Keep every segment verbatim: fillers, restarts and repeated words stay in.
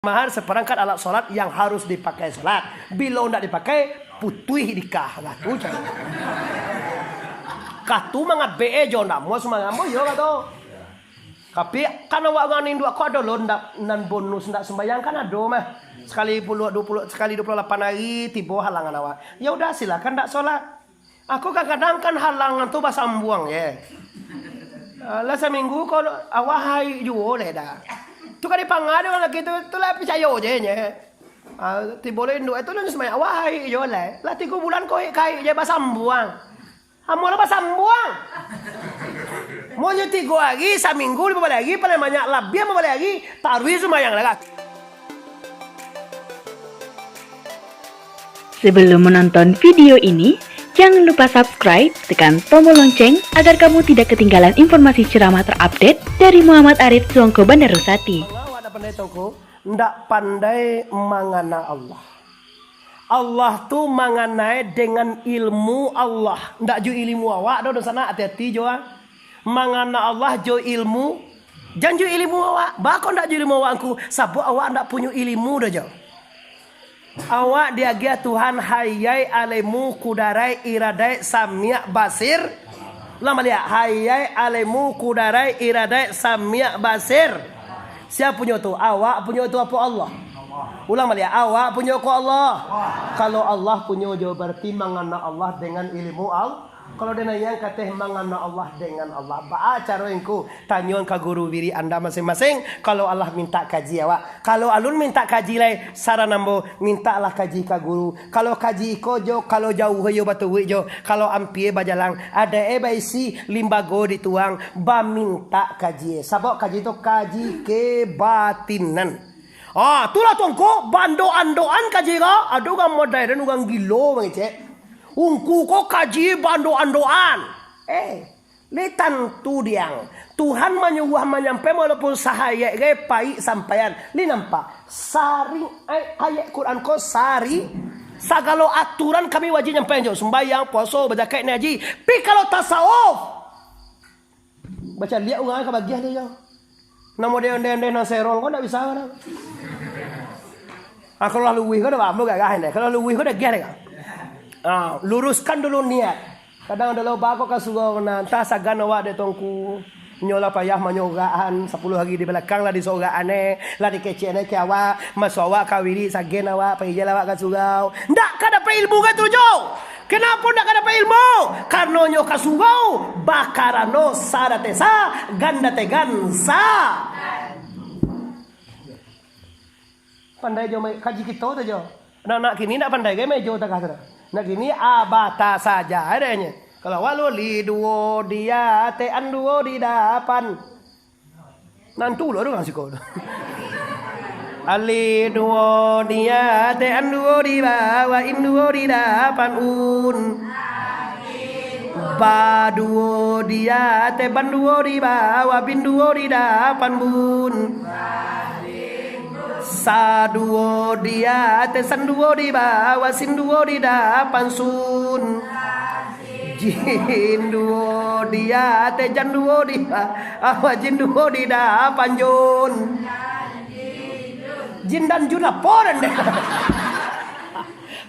Mahar seperangkat alat solat yang harus dipakai solat. Bilo ndak dipakai, putuih dikah. Lah tu caro. Kah tu mangabek e jo, ndak amuah sumbayang ambo yo kato. Tapi kan awak urang induak ko ado lo ndak, nan bonus ndak sumbayang kan ado mah. Sakali puluah, duo puluah, sakali duo puluah lapan ari tibo halangan awak. Ya udah silakan ndak solat. Aku kadang-kadang kan halangan tu basambuang je. Alah saminggu ko awak haik juo leh dah. Tu kan dipangga dek urang laki tu, tu lah picayo je nye. Ah, tibo lo induak tu lah sumbayang awak haik juo leh. Lah tigo bulan ko haik, haik je basambuang. Amuah lah basambuang. Monyo tigo ari, saminggu limo baleh ari, paling banyak labiah limo baleh ari, taruih sumbayang lah. Sebelum menonton video ini, jangan lupa subscribe, tekan tombol lonceng agar kamu tidak ketinggalan informasi ceramah terupdate dari Muhammad Arif Tuangko Bandarusati. Manga awak ndak pandai Tuangko, ndak pandai mangana Allah. Allah tu mangana e dengan ilmu Allah, ndak jo ilmu awak doh, dunsanak, ati-ati jo ah. Mangana Allah jo ilmu, jan jo ilmu awak. Baa kok ndak jo ilmu awak ngku? Sabab awak ndak punyo ilmu doh jo. Awak diagiah Tuhan, hayai alemu kudaraik iradaik samiak basir. Ulang baliak, hayai alemu kudaraik iradaik samiak basir. Sia punyo tu? Awak punyo tu apo Allah? Ulang baliak, awak punyo ko Allah? Kalau Allah punyo jo, bararti mangana Allah dengan ilmu Allah. Kalau den ayang kateh mangana Allah dengan Allah, baa caro ngku? Tanyoan ka guru wirik anda masing-masing. Kalau alah mintak kaji awak, kalau alun mintak kaji lai, saran ambo, mintaklah kaji ka guru. Kalau kaji iko jo, kalau jauah iyo baturuik jo, kalau ampia bajalang, adaik e baisi, limbago dituang, bamintak kaji e. Sabab kaji tu kaji kebatinan. Ah, tu lah Tuangko, baando-andoan kaji ko. Ado urang modai den, urang gilo mangecek. Ungku ko kaji baando-andoan. Eh, lai tantu diang. Tuhan manyuruah manyampai walaupun sahayat gai paik sampaian. Lai nampak? Sari, ay-, ayat Quran ko sari, sagalo aturan kami wajib nyampaian jo. Sumbayang, puaso, bazakat, naiak haji. Pi kalau tasawuf, bacaliak urang ka bagiah tu jo. Namo dia ondeh-ondeh nan serong ko ndak bisa kan. Ah, kalau lah luruih ko dah ambo gagah ni. Kalau luruih ko dah giah deh. Ah, luruskan dulu niat. Kadang ado lo bako ka surau na, antah sagan awak dek Tuangku. Nyo lah payah manyorakan, sapuluah hari di balakang lah disorakan e, lah dikecek e ke awak, maso awak ka wirik sagen awak, pai je lah awak ka surau. Ndak ka dapek ilmu ka tu jo. Kenapo ndak ka dapek ilmu? Karano nyo ka surau, bakarano sa date sa, gan date gan sa. Pandai jo mai-, kaji kito tu jo. Anak-anak kini ndak pandai gai mejo tagah tu. Anak kini abata saja adanya. Kalau walu li duo di ate an duo di dapan. Nantu lo urang siko tu. Alif duo di ate an duo di bawah in duo di dapan un. Ba duo di ate ban duo di bawah bin duo di dapan bun. Sa duo di ate san duo di bawah sin duo di dapan sun. Jin duo di ate jan duo di ba-, awa jin duo di dapan jun. Jin dan jun apo nan deh?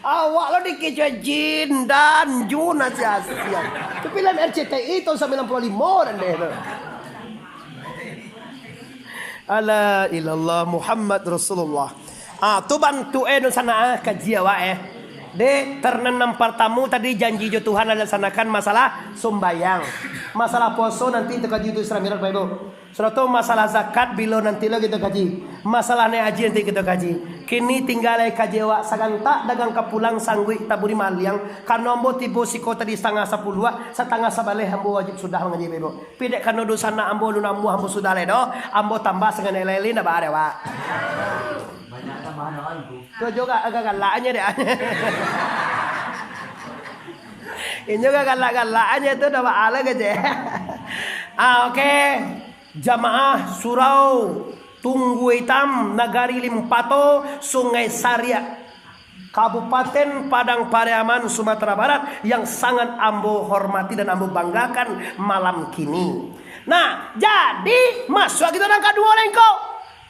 Awak lo dikecek jin dan jun asia-asia. Tapi dalam R C T I tahun sambilan puluah limo nan deh tu. Ala ilallah Muhammad Rasulullah. Ah, tu bantuak e dunsanak ah, kaji awak eh. Dek, ternan nan partamu tadi janji jo Tuhan lah laksanakan masalah sumbayang. Masalah puaso nanti tu kaji tu Isra Mi'raj, Bapak Ibu. Sudah tu masalah zakat bilo nanti lo kito kaji. Masalah naiak haji nanti kito kaji. Kini tingga lai kaji awak sagantak dagang ka pulang sangguik taburi maliang. Karano ambo tibo siko tadi satangah sapuluah, satangah sabaleh ambo wajib sudah mangaji, Bapak Ibu. Pidek kano dunsanak ambo alun namuah ambo sudah lai doh, ambo tambah saganai lai, ndak baa dek awak. Banyak tambahan awak tu. Tu juo agak galaknyo dek. Inyo agak galak-galaknyo tu ndak baa lai kecek. Ah, oke. Jamaah Surau Tunggu Itam, Nagari Limpato, Sungai Sariak. Kabupaten Padang Pariaman, Sumatera Barat, yang sangat ambo hormati dan ambo banggakan malam kini. Nah, jadi, masuak kito nan kaduo lai ko.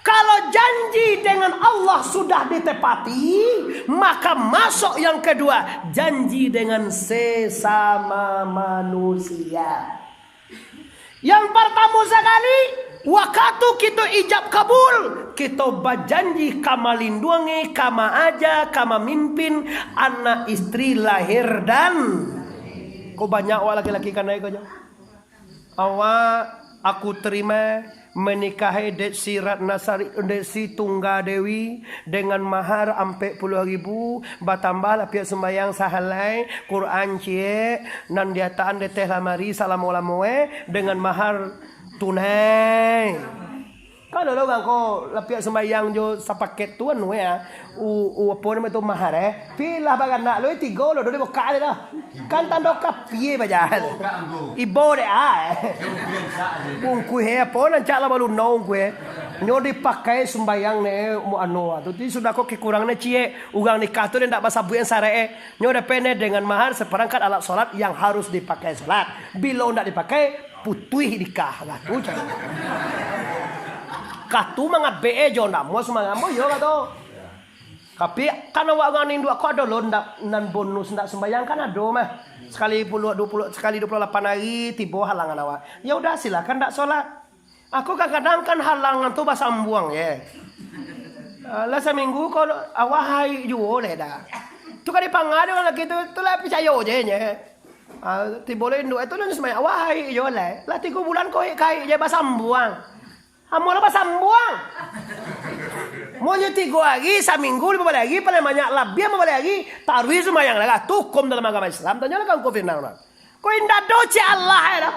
Kalau janji dengan Allah sudah ditepati, maka masuk yang kedua, janji dengan sesama manusia. Yang pertama sekali, wakatu kita ijab kabul, kita bajanji ka malinduangi, ka maaja, ka mamimpin anak istri lahir dan. Ko banyak awak laki-laki kanai ko jo. Awak, aku tarimo manikahi dek si Ratna Sari, dek si Tungga Dewi, dengan mahar ampek puluah ribu, batambah lah piak sumbayang sahalai, Quran ciek, nan diatakan di ateh lamari salamo-lamo, eh, dengan mahar tunai. Kan ado urang ko lah piak sumbayang jo sapaket tu anu, eh, ah. U, u, apo namo tu, mahar, eh. Pi lah baranak lu, eh, tigo lo, duo dibukak aja dah. Kan tando kapie bajalan. Ibo dek, ah, eh. Bungkuih, eh, apo nan cak lah baluno bungkuih, eh. Nyo dipakai sumbayang ne, mu anu, ah, tu. Jadi sudah ko kekurangan ne ciek. Urang nikah tu dia ndak basabuik yang sarek, eh. Nyo dapek ne dengan mahar seperangkat alat solat yang harus dipakai solat. Bilo ndak dipakai, putuih nikah. Lah tu caro. Katu mangabek, eh, jo ndak muas mangambo, yo kato. Tapi, kan awak urang induak ko ado lo ndak, nan bonus ndak sumbayang kan ado mah. Sakali puluah, duo puluah, sakali duo puluah lapan ari tibo halangan awak. Ya udah, silakan ndak solat. Aku kadang-kadang kan halangan tu basambuang je. Ah, lah saminggu ko awak haik juo leh dah. Tu kan dipangga dek urang laki tu, tu lah picayo je nye. Ah, tibo lo induak tu lah sumbayang, awak haik juo leh. Lah tigo bulan ko haik-haik je basambuang. Amuah lah basambuang. Monyo tigo ari, saminggu, limo baleh ari, paling banyak labiah limo baleh ari, taruih sumbayang lah. Tu hukum dalam agama Islam. Tanyolah ka Ungku Firman urang. Ko indak ado cek Allah, eh, dah.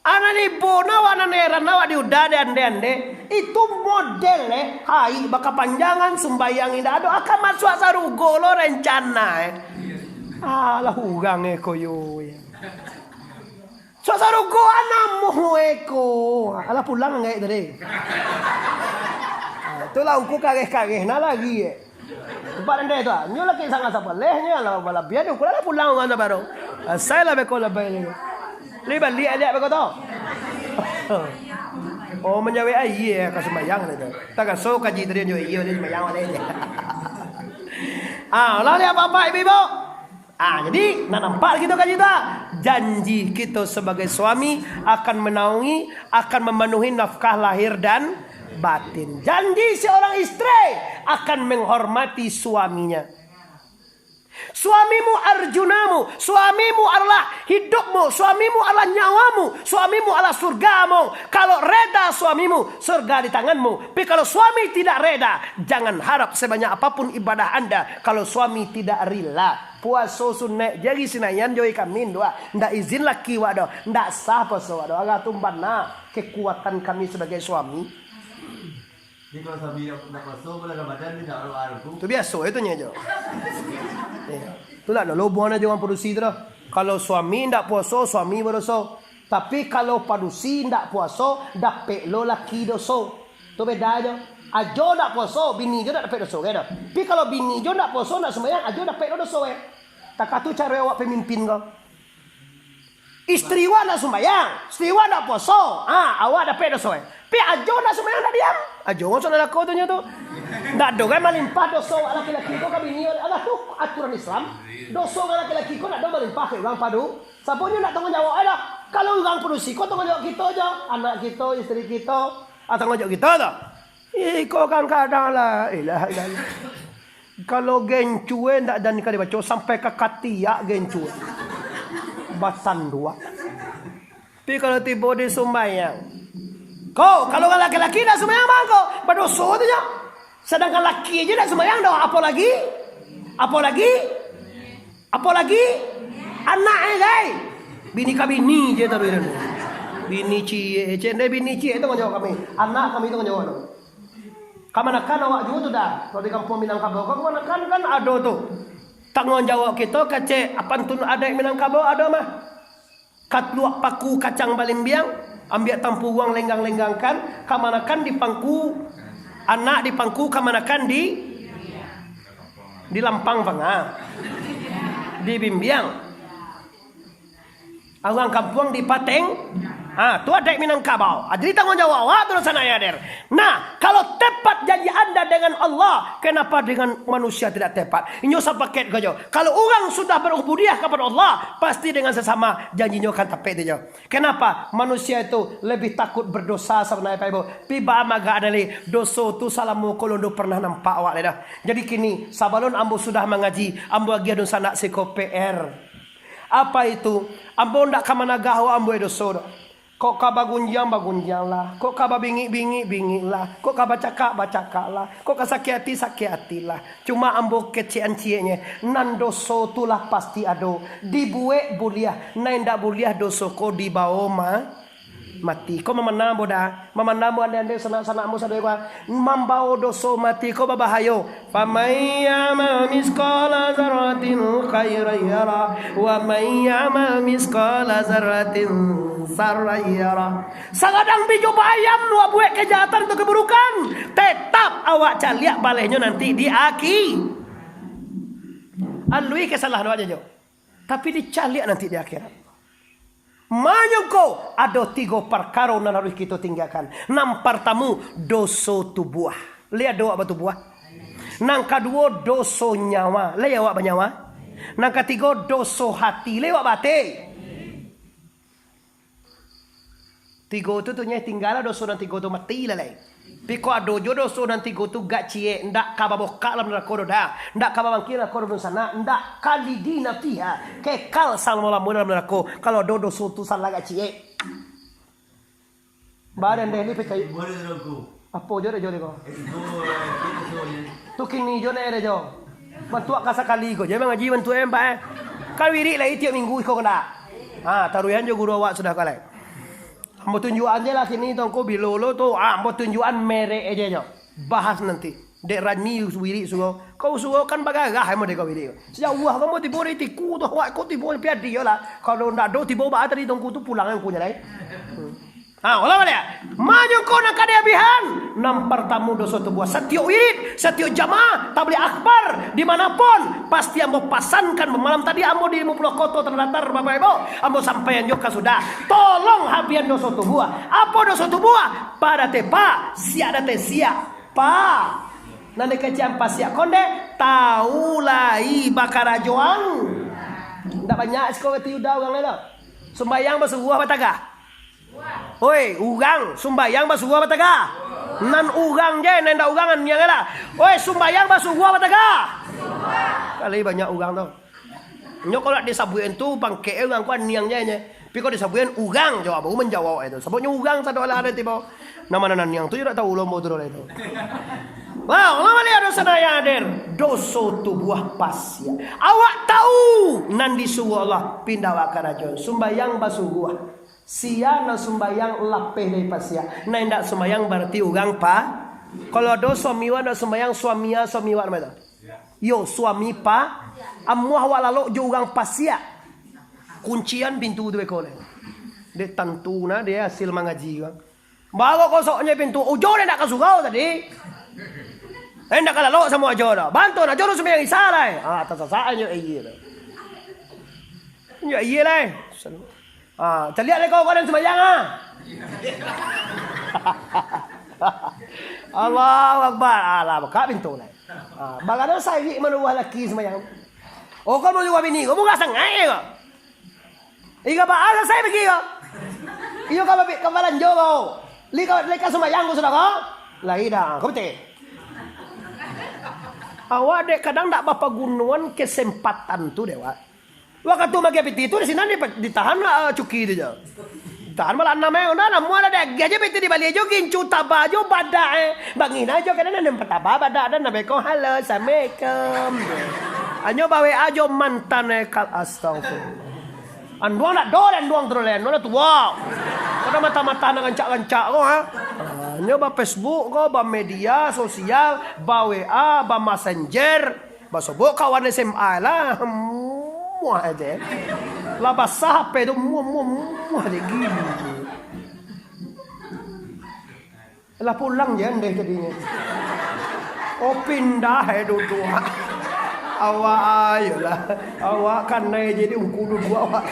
Anak ibu na awak nan heran awak diudah dek ande-ande. Itu model, eh, haik bakapanjangan, sumbayang indak ado, akan masuak sarugo lo rencana, eh. Alah urang, eh, koyo, eh. Suak sarugo anamuh eko. Alah pulang anggaik tadi. Ah, itulah ungku kareh-kareh, nah lagi, eh. Tempat ande tu, ah. Nyo laki sangat sapaleh, nyo lah balabiah, ungku lah pulang urang tu baru. Asai lah beko labai ni. Li baliak-liak beko tu. Oh, manjawek aia ka sumbayang ni tu. Tagaso kaji tadi nyo aia, dia sumbayang balik. Ah, ulang ni apak-apak, ibu-ibu. Ah, jadi, nak nampak kito kaji tu, ah? Janji kito sabagai suami akan manaungi, akan mamanuhi nafkah lahir dan batin. Janji seorang isteri akan menghormati suaminya. Suamimu arjunamu, suamimu adalah hidupmu, suamimu adalah nyawamu, suamimu adalah surgamu. Kalau reda suamimu, surga di tanganmu. Tapi kalau suami tidak reda, jangan harap sebanyak apapun ibadah anda kalau suami tidak rila. Puaso sunaik jari sinayan joi kami nduak. Ndak izin laki wak doh. Ndak sah puaso wak doh. Agak tu bana kekuatan kami sabagai suami. Jadi kalau suami ndak, ndak puaso, bulan Ramadan dia ndak keluar tu. Tu biaso itu nyo jo. Iya. Tu lah dulu buang aja urang padusi tu doh. Kalau suami ndak puaso, suami badoso. Tapi kalau padusi ndak puaso, dapek lo laki doso. Tu beda ajo. Ajo ndak puaso, bini jo ndak dapek doso, kan? Tapi kalau bini jo ndak puaso, ndak sumbayang, ajo dapek lo doso, eh. Takah tu caro awak pemimpin ko. Istri wak ndak sumbayang, istri wak ndak puaso, ha, awak dapek doso, eh. Tapi ajo ndak sumbayang ndak diam. Ajo masuk narako tu nyo tu. Ndak ado kan malimpah doso awak laki-laki ko ka bini. Alah tu aturan Islam. Doso urang laki-laki ko ndak ado malimpah ka urang padu. Sapo nyo ndak tangguang jawab ai dah. Kalau urang padusi ko tangguang jawab kito jo, anak kito, istri kito, ah, tangguang jawab kito tu. Iko kadang-kadang la ilaha illallah. Kalau gencu eh ndak jan ka dibaco sampai ka katiak gencu. Batanduak. Tapi kalau tibo di sumbayang. Ko, kalau urang laki-laki ndak sumbayang bang ko, badoso tu nyo. Sadangkan laki aja ndak sumbayang doh, apolagi, apolagi, apolagi anak eh, gai. Bini ka bini je taruih. Bini ciek, cek ndai bini ciek tu tangguang jawab kami. Anak kami tu tangguang jawab tu. Kamanakan awak juo tu dah. Kalau di kampuang Minangkabau, kamanakan kan ado tu. Tangguang jawab kito kecek, pantun adaik Minangkabau ado mah. Katuak paku kacang balimbiang, ambiak tampuruang lenggang-lenggangkan, kamanakan di pangku, anak di pangku, kamanakan di, di lampang panga, di bimbiang. Urang kampuang di pateng, Ah, tu adaik Minangkabau. Ah, jadi tangguang jawab awak tu, sanak yang hadir. Nah, kalau tepat janji anda dengan Allah, kenapa dengan manusia tidak tepat? Inyo sapaket ko jo. Kalau urang sudah berubudiah kepada Allah, pasti dengan sesama janjinyo akan tapek tu jo. Kenapa? Manusia itu lebih takut berdosa sabananyo, Bapak Ibu. Pi baa magak ado lai, doso tu salamo ko alun pernah nampak awak lai doh. Jadi kini, sabalun ambo sudah mangaji, ambo agiah dunsanak siko P R. Apa itu? Ambo ndak ka managah awak ambo doso doh. Kok ka bagunjiang, bagunjianglah. Kok ka babingik, bingik, bingiklah. Kok ka bacakak, bacakaklah. Kok ka sakik ati, sakik atilah. Cuma ambo kecek-an cieknyo, nan doso tu lah pasti ado. Dibuek buliah, nan indak buliah doso ko dibawo ma-, mati. Ko mamandang ambo dah? Mamandang ambo andeh-andeh sanak-sanak ambo sadonyo ko, mambawo doso mati ko babahayo. Faman ya'mal misqala dzarratin khairan yarah, wa man ya'mal misqala dzarratin syarran yarah. Sagadang bijo bayam awak buek kejahatan atau keburukan, tetap awak caliak balehnyo nanti di aki-, alui kesalahan awak jo. Tapi dicaliak nanti di akhirat. Manyangko ado tigo parkaro nan harus kito tinggakan. Nan partamu, doso tubuah. Lai ado awak batubuah? Nan kaduo, doso nyawa. Lai awak banyawa? Nan katigo, doso hati. Lai awak baati? Tigo tu, tu nyai tinggalah doso nan tigo tu, matilah lai. Piko ado jo doso nan tigo tu gak ciek, ndak ka babokak dalam narako doh dah. Ndak ka babangkik narako doh dunsanak, ndak khalidina fiha, kekal salamo-lamo dalam narako. Kalau ado doso tu salah gak ciek. Badan deh ni pecah. Boleh tu aku. Apo jo dah jo ko? Tu kini jo neh dah jo. Bantuak ka sakali ko je mangaji bantuak eh, Pak, eh. Kan wirik lai tiok minggu iko kena. Ha, taruihan jo guru awak sudah kalai. Ambo tunjuakan je lah kini tongko bilo lo tu. Ah, ambo tunjuakan merek aja jo. Bahas nanti. Dek Rani wirik suruh. Kau suruh kan bagarah ambo dek kau wirik. Sejauh ambo tibo dari tiku tu awak ko tibo sampai adi lah. Kalau ndak do tibo ba tadi tongko tu pulang angku je lai. Hmm. Ha, ulang baliak. Manyangko nan ka diabihan. Nan partamu doso tubuah. Satiok wirid, satiok jamaah, tabligh akbar, di mana pun, pasti ambo pasankan. Malam tadi ambo di limo puluah koto tadatar, Bapak Ibu. Ambo sampaian jo ka sudah. Tolong abihan doso tubuah. Apo doso tubuah? Pada tepa, siak date siak. Pa. Nan dikecian pasiak konde, tau lai bakarajoan. Ndak banyak siko ti udah urang lai tu. Sumbayang basuruah batagah. Oi, urang sumbayang basuruah batagah. Nan urang je, nan indak urang aniang lah. Oi, sumbayang basuruah batagah. Kali banyak urang tu. Nyo kalau disabuikan tu pangkek urang ko aniang je nyo. Tapi kalau disabuikan urang, jawab baru manjawab itu. Sababnyo urang sado lah ado tibo. Nama nan aniang tu je dak tahu lombo tu lah itu. Wah, ulang baliak doso nan hadir. Doso tubuah pasiak. Awak tahu nan disuruah Allah, pindah awak karajo. Sumbayang basuruah. Sia nan sumbayang lapeh dari pasiak. Nan indak sumbayang bararti urang pa-, kalau ado suami wak ndak sumbayang, suami a suami wak namo itu? Yo, suami pa-, amuah wak lalok jo urang pasiak. Kuncian pintu tu beko lai. Dek tantu nah dia hasil mangaji kan. Baru kosoknyo pintu, ujo dia nak ka surau tadi. Eh, nak ka lalok samo ajo dah. Bantu nak ajo sumbayang isya lai. Ah, tasasak ajo iya dah. Yo iya lai. Ah, caliak lai kau, kau dan sumbayang ah. Allahu Akbar. Alah, buka pintu lai. Ah, bagana sarik manuah laki sumbayang. Oh, kau mau juga bini, kau mau sangai kau. Iga baa salasai bagi ko. Iyo ka babi-, ka balanjo ko. Lai ka, lai ka sumbayang ko sudah ko. Lai dah, ko pitih. Awak dek kadang ndak bapagunoan kesempatan tu dek awak. Wakatu magiah pitih tu di sinan di, ditahan lah, eh, cuki tu jo. Tahan malah anam eh, udah lah, mual lah dek agiah je pitih dibali jo gincu taba jo badak eh. Bangih nah jo kena nan pataba badak dan nabeko halo, assalamualaikum. Anyo ba W A jo mantan eh, kal-, astagfirullah. Anduang ndak do, anduang tu lai, anduang lah tuo. Kau dah mata-mata nak rancak-rancak ko, ha? Ah, nyo ba Facebook ko, ba media sosial, ba W A, ba Messenger, basobok kawan S M A lah. Muah aja. Lah basah H P tu, muah, muah, muah aja gini. Lah pulang je andeh tadinyo. Oh, pindah eh duduak. Awak ayolah. Awak kanai jadi ungku duduak awak.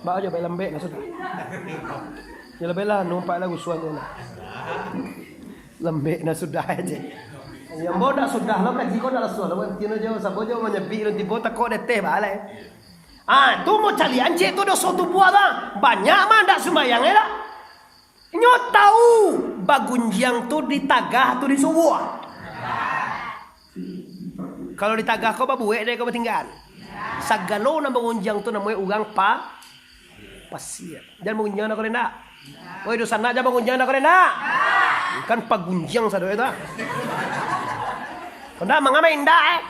Pak aja baik lambek nah sudah. Ya lebih lah, numpak lagu suan tu nah. Lambek nah sudah aja. Ya, ambo dah sudah lo, kaji ko dah lah suan lo, kan tino jo, sabo jo manyabik lo, tibo tako deteh balai. Ah, tu mau calian cek tu doso tubuah lah. Banyak mah ndak sumbayang lah. Nyo tahu bagunjiang tu di tagah tu di subuah. Kalau di tagah ko babuek deh ko batinggaan. Sagalo nan bagunjiang tu namonyo urang pa-, pasiak. Jan bagunjiang dah ko ndak. Oi, dosa nak jan bagunjiang dah ko ndak. Kan pagunjiang sado itu. Ko ndak mangamai indak eh.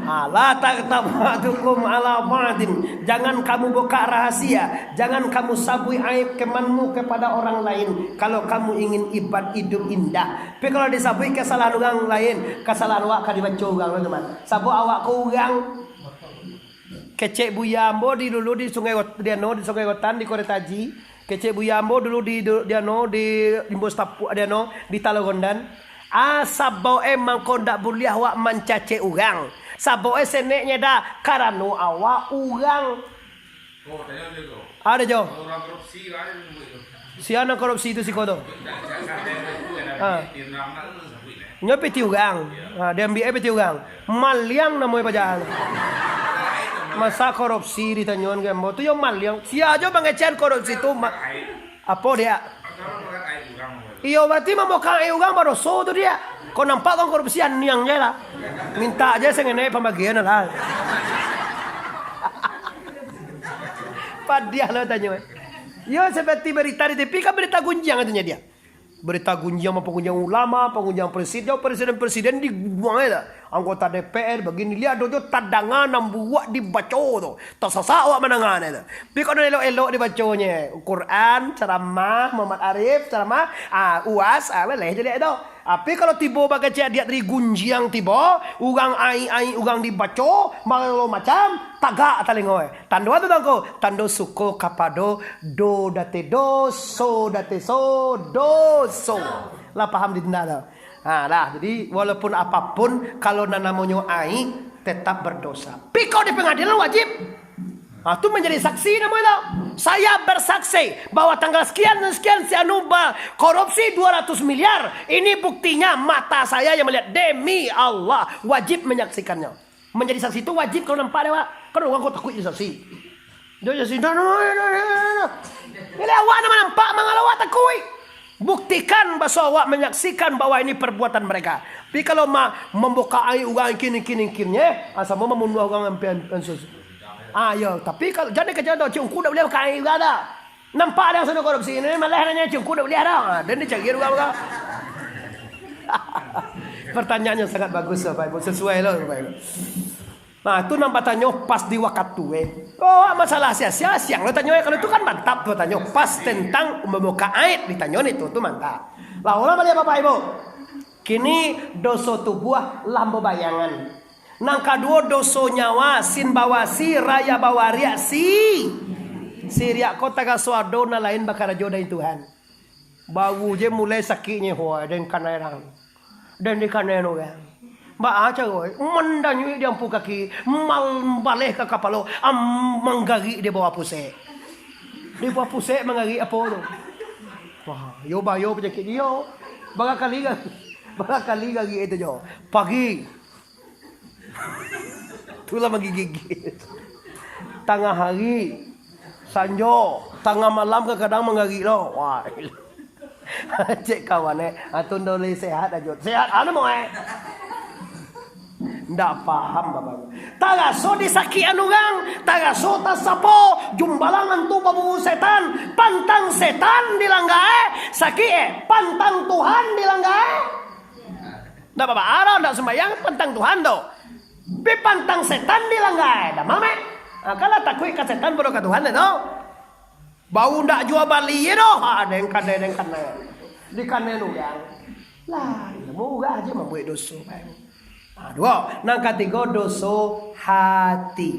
Ala taktab ba'dukum ala ba'din. Jangan kamu buka rahasia. Jangan kamu sabui aib kemanmu kepada orang lain. Kalau kamu ingin ibad hidup indah. Tapi kalau disabui kesalahan orang lain, kesalahan awak ka dibaco orang tu, teman. Sabab awak ko urang kecek buya ambo di dulu di Sungai Got-, di ano, di Sungai Gotan, di Koretaji. Kecek buya ambo dulu di, di, di ano, di Limbo Setapuak, di ano, di Talogondan. Ah, sabab e mangko ndak buliah awak mancacek urang. Sabab e seneknyo dah, karano awak urang. Oh, tanyo je tu. Ada jo. Kalau orang korupsi, ada yang buat tu. Sia nan korupsi tu siko tu. Tak, tak, tak, tak, tak, tak, Ah. Dia nak, nak, nak, nak, nak. Nyo piti urang. Ha, diambiak e piti urang. Maliang namonyo pajak. Masa korupsi ditanyoan ka ambo. Tu yo maliang. Sia jo pangecehan korupsi tu ma-, apo dia? Iyo, berarti mambuka aib urang badoso tu dia. Kok nampak kau korupsi aniang je lah. Minta aja sengenek pambagian lah. Padiah lo tanyo. Yo seperti berita di T V kan berita gunjiang katanya dia. Berita gunjiang, pangunjiangan ulama, pangunjiangan presiden, presiden-presiden dibuang aja lah. Anggota D P R, begini, lihat dojo tadanga nan buruak dibaco tu. Tasasak awak mandanga tu. Tapi kalau elok-elok dibaconyo, Quran, ceramah, Muhammad Arif, ceramah, ah, UAS, ah, boleh je lihat tu. Tapi kalau tibo bagecek adiak tadi gunjiang tibo, urang ai-ai, urang dibaco, magalo macam, tagak talingo. Tando apa tu, Tuangku? Tando suko kapado do date doso, date so, doso. Lah paham di tenda tu? Ha, lah. Jadi, walaupun apapun, kalau nan namonyo aik, tetap berdosa. Piko di pengadilan wajib. Ha, tu menjadi saksi namonyo tu. Saya bersaksi bahwa tanggal sekian dan sekian si Anu ba-, korupsi dua ratus miliar. Ini buktinya, mata saya yang melihat. Demi Allah, wajib menyaksikannya. Manjadi saksi tu wajib kalau nampak dek awak. Kan urang ko takuik jadi saksi. Dia jadi saksi, "Dah, dah, dah, dah, dah, dah." Jadi awak nan nampak, mangalo awak takuik. Buktikan baso awak manyaksikan bahwa ini perbuatan mereka. Tapi kalau ma-, mambuka aib urang kini, kini, kini, eh, ah, samo mamunuah urang ampe an-, ansus. Ah, yo, tapi kalau, jan dikaja tu, cik ungku dak buliah buka aib urang dah. Nampak dah sudah korupsi ni, malah nanya cik ungku dak buliah dah. Ah, dan dicari urang ka. Pertanyaannya sangat bagus, Bapak Ibu. Sesuai lah, Bapak Ibu. Nah, tu nan batanyo pas di wakatu, eh. Oh, awak masalah sia-sia, siang lo tanyo, eh. Kalau tu kan mantap tu tanyo. Pas tentang mambuka aib ditanyo ni tu, tu mantap. Lah, ulang baliak, Bapak Ibu. Kini doso tubuah lah babayangan. Nan kaduo, doso nyawa, sin bawasi, raya bawariak, si. Siriak ko taraso ado nan lain bakarajo dari Tuhan. Baru je mulai sakiknyo, hoa, den kanai urang. Den dikanai urang. Baa caro, mandanyuik di ampu kaki, mambaleh ka kapalo, am-, manggarik di bawah pusek. Di bawah pusek manggarik apo tu? Wah, yo bayo panyakik dio. Barakali ga-, barakali garik itu jo. Pagi. Tu lah manggigit. Tangah hari, sanjo, tangah malam kadang-kadang manggarik lo. Wah. Cek kawan, eh. Ah, tu ndo lai sehat ajo. Sehat, anu mau, eh. Ndak paham, Bapak. Taraso disakikan urang, taraso tasapo, jumbalang antu baburu setan, pantang setan dilangga, eh. Sakik, eh. Pantang Tuhan dilangga, eh. Ndak baa-baa doh, ndak sumbayang, pantang Tuhan tu. Pi pantang setan dilangga, dah mamek. Ha, kalau takuik ka setan, bodoh ka Tuhan tu. Bau ndak jua bali ye doh. Ha, dengkan, dengkan. Dikanai urang. Lah, ilmu urang aja mambuek doso, Pak. Ha, duo. Nan katigo, doso hati.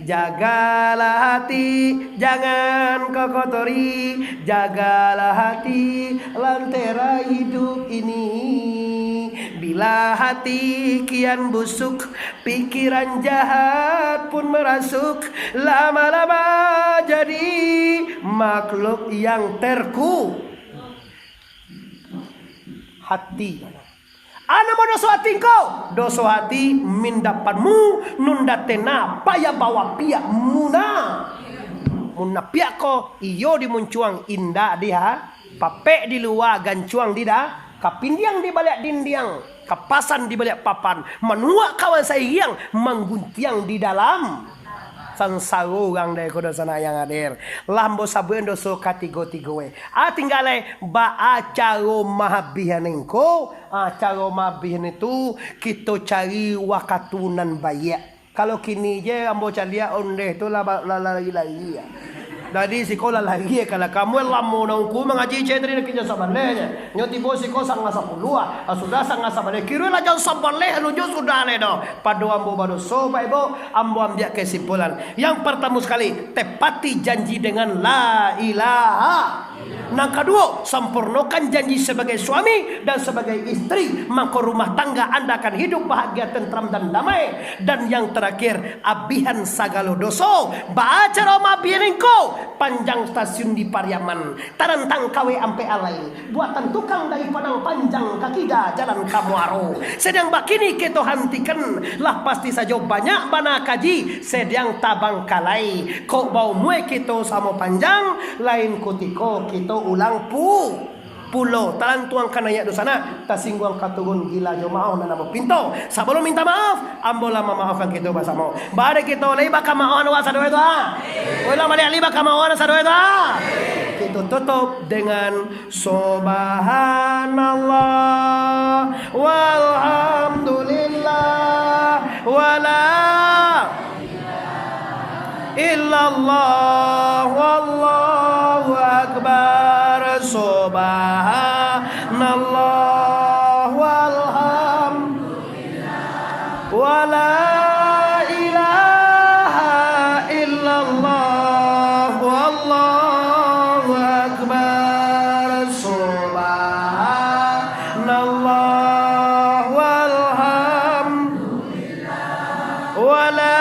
Jagalah hati, jangan kau kotori. Jagalah hati, lentera hidup ini. Bila hati kian busuk, pikiran jahat pun merasuk, lama-lama jadi makhluk yang terku hati. Anak mau doso hati engkau, doso hati mindapanmu, nunda tena payah bawa piak muna. Muna piak ko, iyo di muncuang indak di ha-, papek di lua, gancuang di da-, kapindiang di baliak dindiang, kapasan di baliak papan, manuak kawan sairiang, mangguntiang di dalam sansaro urang deh ko doso nak yang hadir. Lah ambo sabuikan doso katigo-tigo, eh. Ah, tingga lai, baa caro mahabihan engko? Ah, caro mahabihan itu, kito cari wakatu nan baiak. Kalau kini je ambo caliak ondeh tu lah ba-, lah lari-lari, ya. Jadi siko lah lari, kalau kamu lamo nangku mangaji ceh tadi nak jam sabaleh je. Nyo tibo siko sangah sapuluah, ah, sudah sangah sabaleh. Kiro lah jam sabaleh alun jo sudah leh doh. Pado ambo badoso, Bapak Ibu, ambo ambiak kesimpulan. Yang pertama sekali, tepati janji dengan la ilaha. Nan kaduo, sempurnakan janji sebagai suami dan sebagai istri, mako rumah tangga anda akan hidup bahagia, tentram, dan damai. Dan yang terakhir, abihan sagalo doso. Baa caro maabihan engko? Panjang stasiun di Pariaman, tarantang kawek ampek alai, buatan tukang dari Padang Panjang ka kida jalan ka Muaro. Sadang bakini kito hantikan, lah pasti sajo banyak bana kaji, sadang tabangkalai. Kok baumua kito samo panjang, lain kutiko kito ulang pu-, pulo. Talantuang ka naiak dunsanak, tasingguang ka turun, gila jo maoh nan ambo pinto. Sabalum minta maaf, ambo lah mamaafkan kito basamo. Baa dek kito lai bakamaohan awak sadonyo tu, ha? Ulang baliak lai bakamaohan sadonyo tu, ha? Kito tutup dengan Subhanallah, walhamdulillah, wala illallah, wallahu akbar, subhanallah, walham-, wala ilaha illallah, wallahu akbar, subhanallah, walham-, wala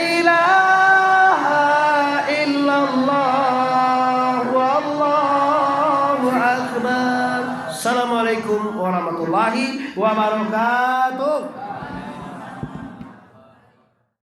ilaha illallah, wallahu akbar. Assalamualaikum warahmatullahi wabarakatuh.